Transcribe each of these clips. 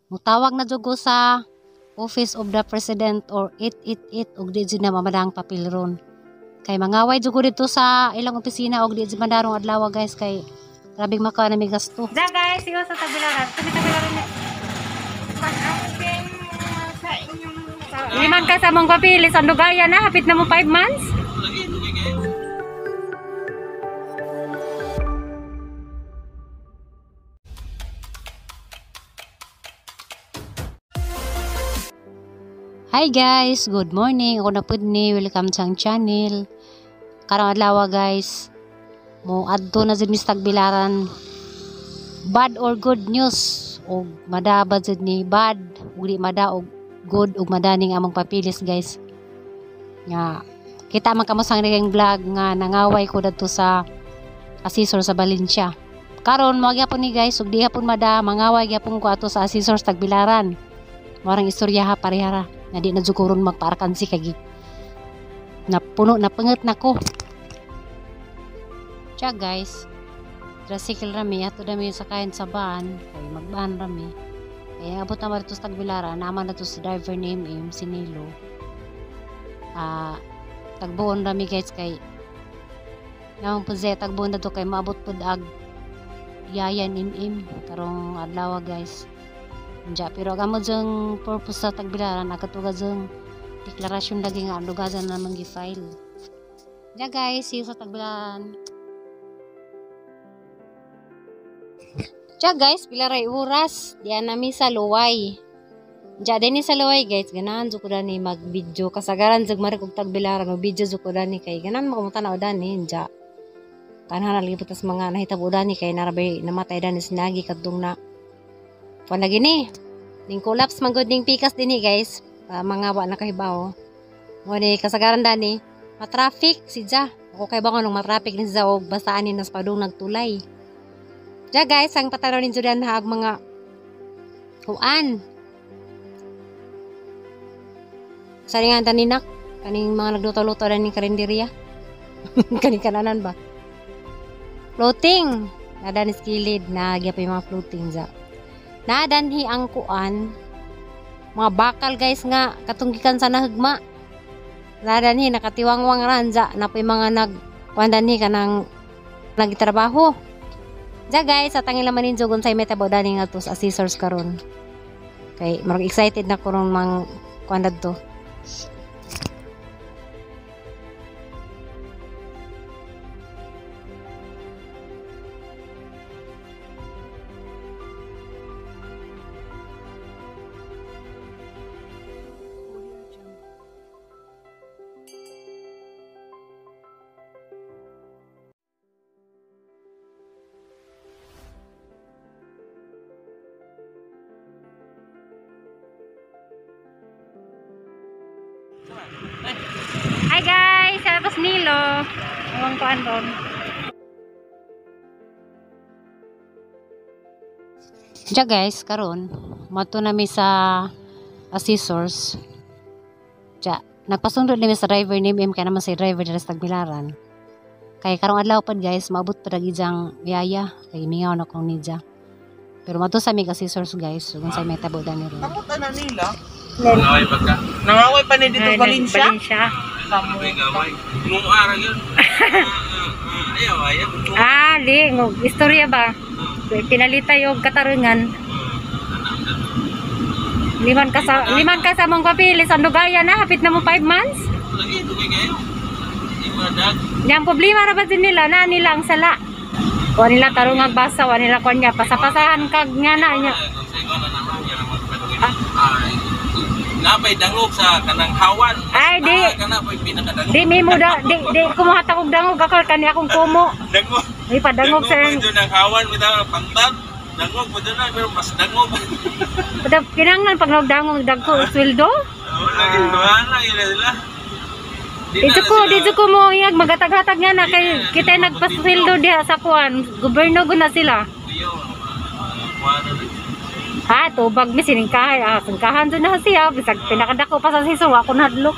Mutawag na jud ko sa Office of the President or 888 ug di jud na mamadang papel ron. Kay mangaway jud ko dito sa ilang opisina og di jud mandarong adlaw, guys, kay grabing maka na may gasto. Ja guys, sigo sa Tagbilaran. Kami Tagbilaran ni. Liman ka sa mong papilis, ang dugaya na, hapit na mo 5 months. Hi guys, good morning. Ako na pud ni, welcome sa ang channel. Karong adlaw guys, mo adto na jud mi sa Tagbilaran. Bad or good news, og madabad jud ni bad ug di mada og good ug madaning among papilis guys. Nga kita man kamo sa naging vlog nga nangaway ko dadto sa assessor sa Valencia. Karon mo gyapon ni guys, ug di gyapon mada mangaway gyapon ko ato sa assessor sa Tagbilaran. Warang istorya ha parehara. Na di na jud ko ron magpaarkansi kay napuno na panget nako. Tiya guys, tricycle rami ato dami sakayan sa van kay magban rami. Kaya abot na dito sa Tagbilaran, naman na to sa driver name im si Nilo. Tagbuon rami guys kay naman po siya tagbuon na to kay maabot pud ag yayan im karong adlaw guys. Diya, pero ang amo diyang purpose sa Tagbilaran, agad-ugad diyang deklarasyon lagi nga ang lugasan na namang gi-file. Diya guys, see you sa Tagbilaran. Diya guys, pila ray oras, diya nami sa Luway. Diya din sa Luway guys, ganahan jud ko dani mag-video. Kasagaran jud marik og Tagbilaran, mag-video jud ko dani kay ganahan makumutanaw dani. Diya, kanhan lagi putas mga nahitabo dani kay narabay namatay dani sinagi kadtong na. Wala gini. Ning collapse man gud ning pikas dinhi guys. Mga wa na kahibaw. Mo ni kasagaran dani, ma-traffic si Ja. Ako kay bangon nung ma-traffic ni Ja og basta ani nas padung nagtulay. Ja guys, ang patanaw ninyo dan ha og mga kuan. Sa nga dani nak kaning mga nagluto-luto dani karinderya. Kaning kananan ba? Floating. Nadani kilid na gyapon yung mga floating ja. Nadanhi ang kuan mga bakal guys nga katunggikan sa nahugma. Nadanhi nakatiwangwang ranza na po yung mga nag kuan danhi kanang nagtrabaho. Ja guys, sa tangil naman ninyo kung say metabo dani nga to sa assessors karon. Kay murag excited na ko ron mang kuan dadto. Hi guys, tapos Nilo. Awang kuan ron. Diya guys, karon mato nami sa assessors. Diya, nagpasundo nami sa driver ni MM kay naman si driver dira sa Tagbilaran. Kay karong adlaw pad guys, maabot pa lagi diyang yaya kay mingaw na kong nidya. Pero mato sa mig assessors guys, kung sa may tabo dani ron. Kamot na nila. Nangaway pa ka? Nangaway pa ni dito Valencia? Valencia. Gaway. Nung araw yun. Ayaw, ayaw. Ah, li, ngog istorya ba? Pinalita yung katarungan. Liman ka sa mong papilis, ang dugaya na, hapit na mo 5 months. Lagi, dugay kayo. Yang problema ra ba din nila, na nila ang sala. Wa nila tarungag basa, wa nila kwan niya, pasapasahan kag nga na niya. Napay dangog sa kanang hawan. Ay, di. Kana pay pinakadangog. Di mi mo da, di di kumuha ta og dangog ako kani akong kumo. Dangog. Ay padangog sa dangog ng hawan bitaw pangtag. Dangog po na pero mas dangog. Padang kinahanglan pag nagdangog dagko sweldo. Lagi wala sila. Dito ko mo iyag magatag-hatag nga na kay kita nagpasweldo diha sa kuan, gobyerno gud na sila. Ha, tubag mi siningkahay, singkahan jud na siya, bisag pinakadako pa sa siso, wa ko nahadlok.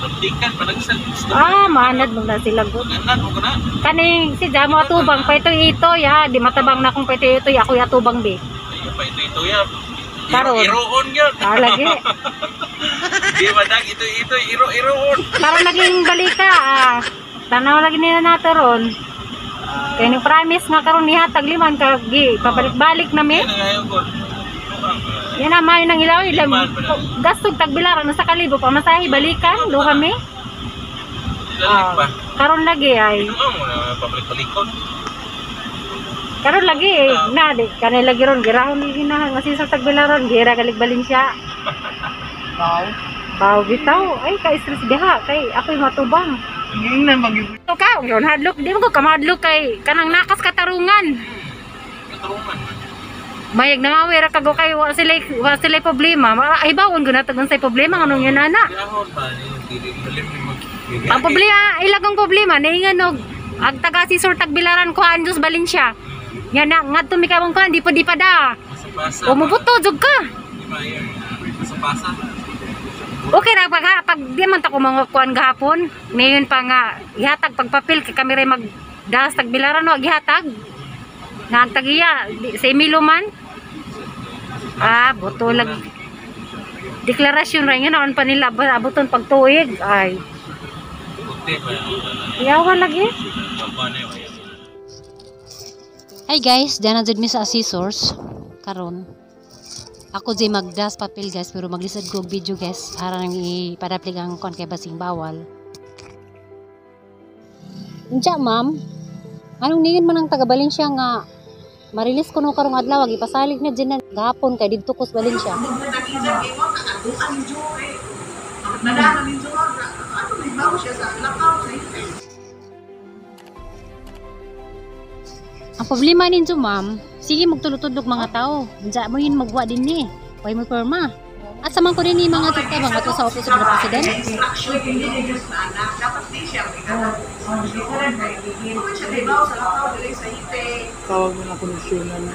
Pantikan panagsan. Ah, maanad mo na sila gud. Ganan mo kana. Kaning si Jamo atubang pa ito ya, di matabang na kung pa ito ako atubang bi. Pa ito ya. Karon. Iroon yun. Ah, lagi. Di madag ito ito iro iroon. Karon naging balita ah. Tanaw lagi nila nato ron. Kay ni promise nga karon nihatag liman ka gi pabalik-balik na mi. Yan ang ayaw ko. Yan ang mayo nang ilaw ilam. Liman pa na. Gastog tagbilaran usa ka libo pamasahe balikan duha mi. Lalit pa. Karon lagi ay. Inuang mo na pabalik-balikon. Karon lagi eh, na di kanay lagi ron girahon ni gina nga sa tagbilaran gira galig Valencia. Wow. Baw bitaw ay ka stress diha kay ako'y matubang. Ngayon na mag To ka, yun hadlok di mo ko kamadlok kay kanang nakas katarungan. Katarungan. Mayag nangawira kago kay wa sila problema. Ay bawon gud natag unsay problema nganong yun ana. Gahon ba? Dili malim ni mag. Ang problema, ilagang problema naingan og ag taga si Sir Tagbilaran ko Anjos Valencia. Yan na ngadto mi kabang kuan di pa di pa da. Basa-basa. O mubuto jud ka. Di ba yun? Basa-basa. Okay ra pag pag di man ta ko mga kuan gahapon. Mayon pa nga ihatag pagpapil kay kami ray mag das Tagbilaran wa gihatag. Nga ang tagiya sa Emilio man. Ah, buto lagi. Deklarasyon ra nga naon pa nila abuton pagtuig ay. Puti ba yun? Yawa lagi. Baba na yun. Hi guys, diyan na jud mi sa scissors karon. Ako jay magdas papel guys, pero maglisod ko og video guys para nang ipadaplik ang kon kay basing bawal. Unsa ma'am? Anong ningon man ang taga Valencia nga marilis kuno karong adlaw ipasalig na dyan na gahapon kay didto ko sa Valencia. Ang problema ninyo ma'am, sige magtulutudlog mga tao. Unsa mo yun magwa din ni. Way mo perma. At sa man ko din ni mga tukta mga to sa office of the president. Instruction hindi ni Diyos na anak. Dapat di siya magkakaroon. Kung siya dibaw sa lakaw dili sa ite. Tawag mo na komisyonan.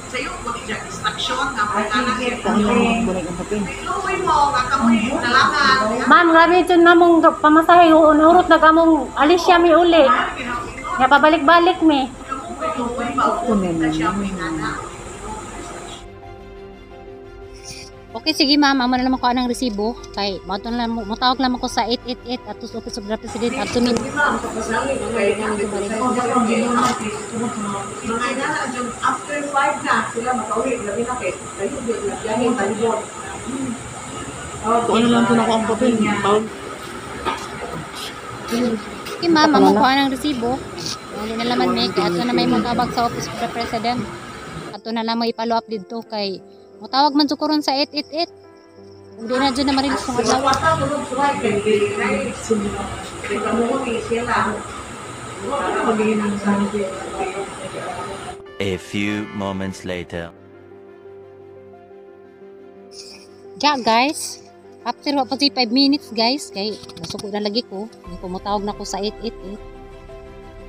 Sa iyo mo di siya instruction nga mga siya. Ano ang magbalik ang papel? Luoy mo nga kamoy nalangan. Ma'am, grabe ito namong pamasahe. Urot na kamong alis siya mi uli. Nga pabalik-balik mi. Okay, sige ma'am, amo na naman ko anang resibo kay mo na lang motawag lamang ko sa 888 ato sa Office of the President ato mi. Mga inana dyan, after 5 na sila makauwi, labi na kay kayo di na biyahe talibon. Kung ano lang po na ako ang papel. Tawag. Okay ma'am, amo ko anang resibo. Uli na laman mi kay ato na may motawag sa Office of the President. Ato na lang mo i-follow up didto kay motawag man jud ko ron sa 888. Ug di na jud na marilis kung adlaw. Wala tulog suway kay dili kay kay kamuhi sila. A few moments later. Ja guys, after wa pa 5 minutes guys, kay nasuko na lagi ko, ning pumutawag na ko sa 888.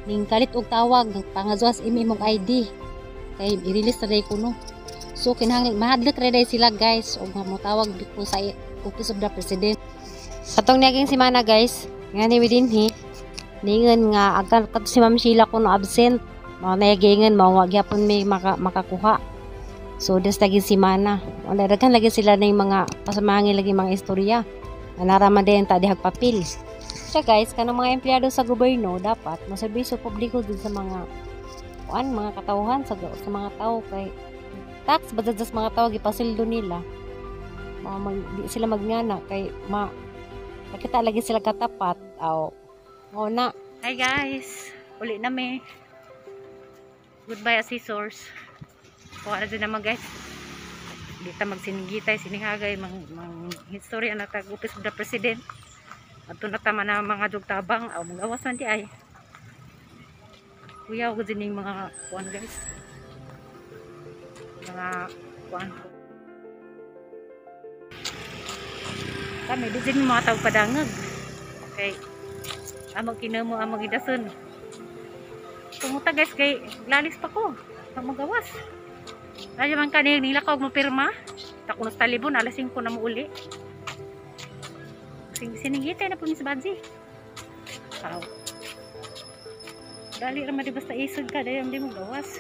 Ning kalit og tawag, pangazuas imi imong ID. Kay i-release na day ko no. So kinahanglan mahadlok ra day sila guys og motawag ko sa Office of the President. Katong niaging semana guys, nga ni dinhi ningon nga agkan kadto si Ma'am Sheila kuno absent. Mao na giingon mao wa gyapon may makakuha. So des lagi semana. Wala daghan lagi sila ning mga pasamangi lagi mga istorya. Naraman din ta dihag papel. Siya guys, kanang mga empleyado sa gobyerno dapat moserbisyo publiko din sa mga kuan mga katawhan sa mga tao kay tax ba sa mga tao gipasildo nila. Mao mag, di sila magngana kay ma makita lagi sila katapat aw mao na. Hi guys, uli na mi. Goodbye assessors. Kuha na dyan naman guys. Di ta magsinigitay, sinihagay, mang history na tag Office of the President. Ato na tama na mga dugtabang, aw magawas man di ay. Kuya ko din yung mga kuan guys. Mga kuan. Kami di din mga tao padangag. Okay. Amog kinamo amog idason. Tumuta guys kay lalis pa ko. Pag magawas. Lalo man kanil nila ko mapirma. Takunos talibon alas 5 na mo uli. Siningitay na po ni Badzi. Aw. Dali ra man di basta isod ka dayon di mo gawas.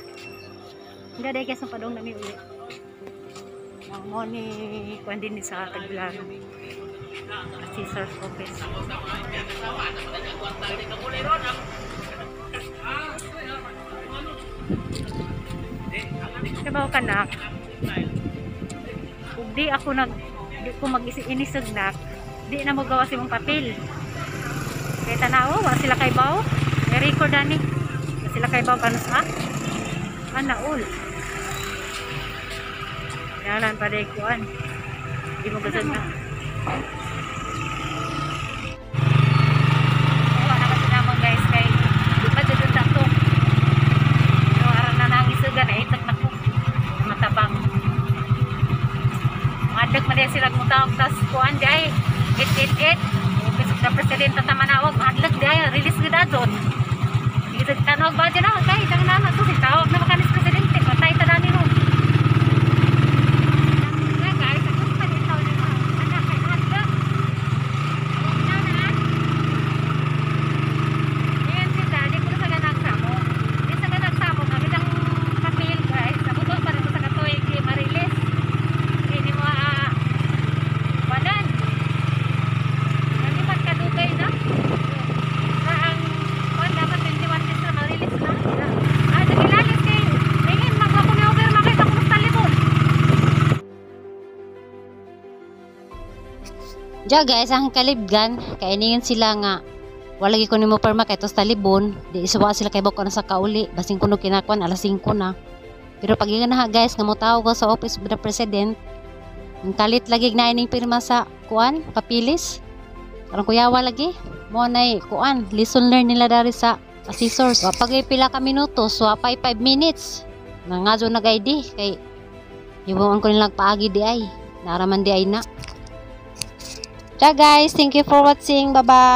Hindi dai guys padong nami uli. Ang mo ni kuan din sa Tagbilaran. Assessor's office. Kabaw ka na. Kung di ako nag di ko mag-inisog na, di na mo gawa si mong papel. Kay tanaw, wa sila kay baw. May record ani. Wa sila kay baw kanus ha. Ana ul. Yalan pa day kuan. Di mo gasad na. Wala na kasi naman guys kay di pa jud ta to. Pero aran na nangisugan ay itak na ko. Matabang. Madlag man sila mutawag tas kuan di ay 888. Office of the President ta manawag madlag di ay release gid adon. Di sa tanawag ba dyan na kay dang na to si tawag na makanis presidente patay ta dani ro. Na guys, ako pa din taw ni anak kay madlag. Na na. Ayan si Daddy, ko sa ganag samo. Di sa ganag samo, kami ang papel guys. Ako to pa rin sa katoy di ma-release. Hindi mo wanan. Nalipat kadugay na. Na ang kuan dapat 21 days na ma-release na. Ah, nagilalis kay tingin magwa ko ni over makita ko sa talibon. Ja guys, ang kalibgan kay ingon sila nga wala gi ko nimo perma kay tos talibon, di isuwa sila kay bako na sa kauli, basin kuno kinakuan alas 5 na. Pero pag ingon na ha guys nga motawag ko sa office of the president, ang kalit lagi na ining pirma sa kuan papilis. Aron kuyawa lagi mo nay kuan lesson learned nila dari sa assessors. Wa pag pila ka minuto, wa pay 5 minutes. Nangadyo nag ID kay hibuon ko nilang paagi di ay. Naraman di ay na. Ciao guys, thank you for watching. Bye bye.